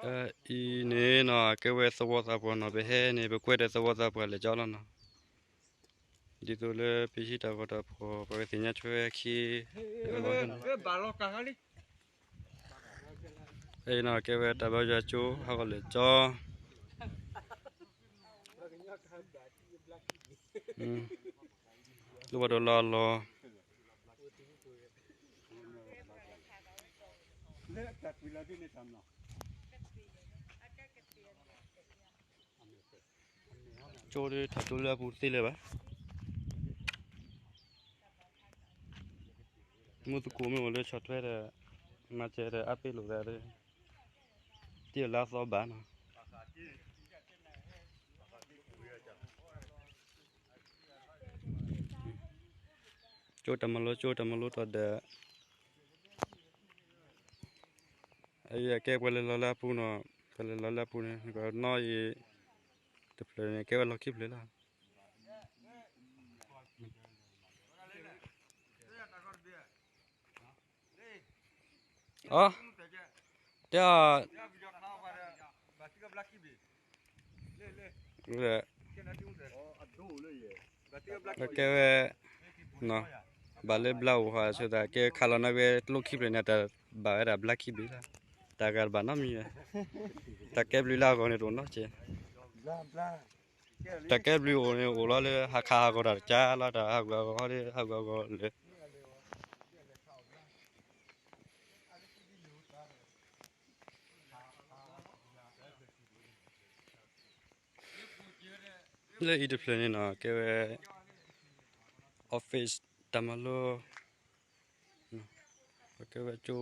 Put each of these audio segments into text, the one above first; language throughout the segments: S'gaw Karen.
အံၤန့ၣ်နီၤ ကဲဝဲသဝီသးပှၢ်နီၤ ပဟဲန့ၣ် ပကွဲးဒီးသဝီသးပှၢ်လဲၤကၠီလီၤနီၤ. ဒ်သိးလၢပဟံးတၢ်ဂီၤတၢ်ဖီၣ် ပကသ့ၣ်ညါထွဲဝဲခံ ဘၣ်လီၤကၤလံ အံၤနီၤ ကဲဝဲတၢ်ဘါယွၤကၠိ ဟးဂီၤလဲၤကၠီ လၢပှၤဒိးလီၤအလီၢ် ကၠိဒ်ထးကၠိလၢအပူၤသ့လၢၤဘၣ် မုၢ်သကိးမ့ၢ်အိၣ်လၢဆီၣ်ထွဲဒီး မၤစၢၤဒီးအါပ့ၤလိာ်သးဒီး တံၢ်လါသီဘၣ်နီၤ ကၠိတၢ်မၤလိ ကၠိတၢ်မၤလိတီဒီး အကဲပှၤလဲၤလီၤလၢအပူၤနီၤ ပှၤလဲၤလီၤလၢအပူၤန့ၣ် ကနီၣ်အံၤ တဖျၢၣ်န့ၣ် ကဲဝဲလီၢ်ခံဖျၢၣ်လီၤ အ တဲအီၤ ကဲဝဲ ဘၣ်လၢဘျါအိၣ်ဟးဆိသး ကဲခးလီၤန့ၢ်ဝဲကျိခံဖျၢၣ်န့ၣ် တၢ်ဘၣ်ဝဲဒၣ်ဘျါခံဘ့ၣ်လီၤ တၢ်ဂၤတဘၣ်နီတမံၤဝဲ တၢ်ကဲဘျုးလၢအဂီၢ်န့ၣ်တအိၣ်နီတစဲး တၢ်ကဲဘျုးအိၣ်န့ၣ် အိၣ်လီၤလၢဟးခးဟးဂီၤတၢ်တကါလီၤ တၢ်ဟးဂူာ်ဟးဂီၤဟီဒီး ဟးဂူာ်ဟးဂီၤလၢ လၢအံၤတဖျၢၣ်န့ၣ်နီၤ ကဲဝဲ office တၢ်မၤလိ ပကဲဝဲကၠိ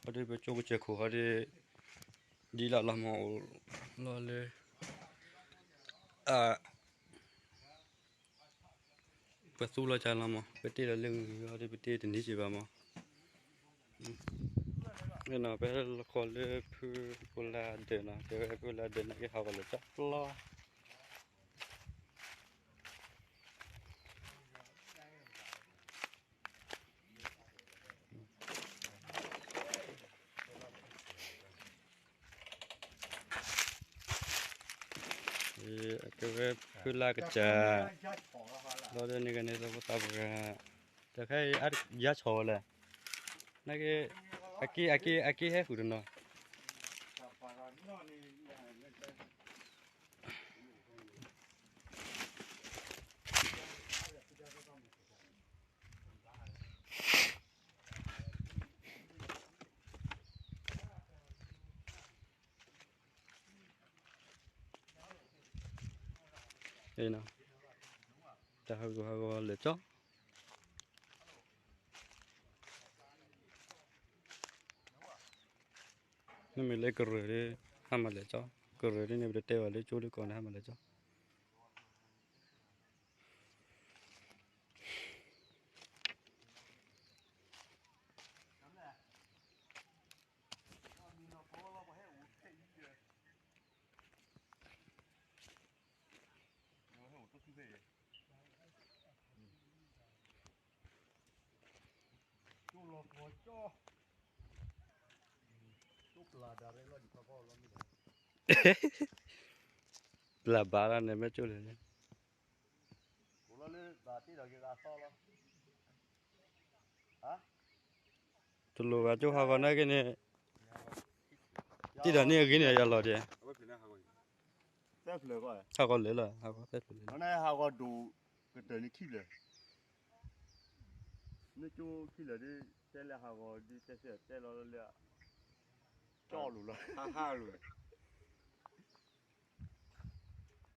ဟီဒီးပကၠိပစၢၢ်ခိၣ်ဟီဒီး ဒ်လၢလီၤမၢ်အိၣ်လီၤလၢ ပသူလီၤကၢ်လီၤမၢ် ပတ့လီၤလၢဂ့ၤဂ့ၤဟီဒီး ပတ့တန့ၢ်က့ၤဘၣ်မၢ် ပဟဲလီၤဃီလၢဖုဖိလၢဒၢးနီၤ ကဲဝဲဖုလၢဒၢးနီၤ ကဟးဂီၤလဲၤကၠီပျီ ကဲဝဲဖုလၢကစၢ် လီၤဒီးန့ၣ်ဂ့ၤန့ၣ် သဝီသးပှၢ် တခါအံၤ ယါဆီၣ်ဝဲလဲၣ် နက့ အက့ အက့ အက့ဟဲဃုာ်တနီၤ တၢ်ဟးဂူာ်ဟးဂီၤလဲၤကၠီ မ့မ့ၢ်လၢကရၢၢ်ဒီး ဟးမၤလဲၤကၠီ ကရၢၢ်ဒ်န့ၣ် ပတတဲဘၣ်လၢကၠိလၢကီၢ်န့ၣ် ဟးမၤလဲၤကၠီ ပျၢ်ဘၣ်လၢန့ၣ် မ့ၢ်ကၠိလဲၣ်န့ၣ် တလိၣ်ဘၣ်ကၠိဟးဂီၤနာ်က့န့ၣ် တံၢ်ဒီးန့ၣ်အဂ့ၤန့ၣ် ယလီၤဒဲး ဟးဂီၤလဲၤလီၤ ဟးဂီၤသဲဖျၢၣ်လဲၤလီၤ ဟးဂီၤဒိၣ်ကတၢၢ်န့ၣ်ခံဖျၢၣ် မ့ၢ်ကၠိခံဖျၢၣ်ဒ် တဲလၢဟးဂီၤဒ် တဲစဲတဲလီၤလၢ ကၠီလိၤလီၤ ဟးဟးလိၤ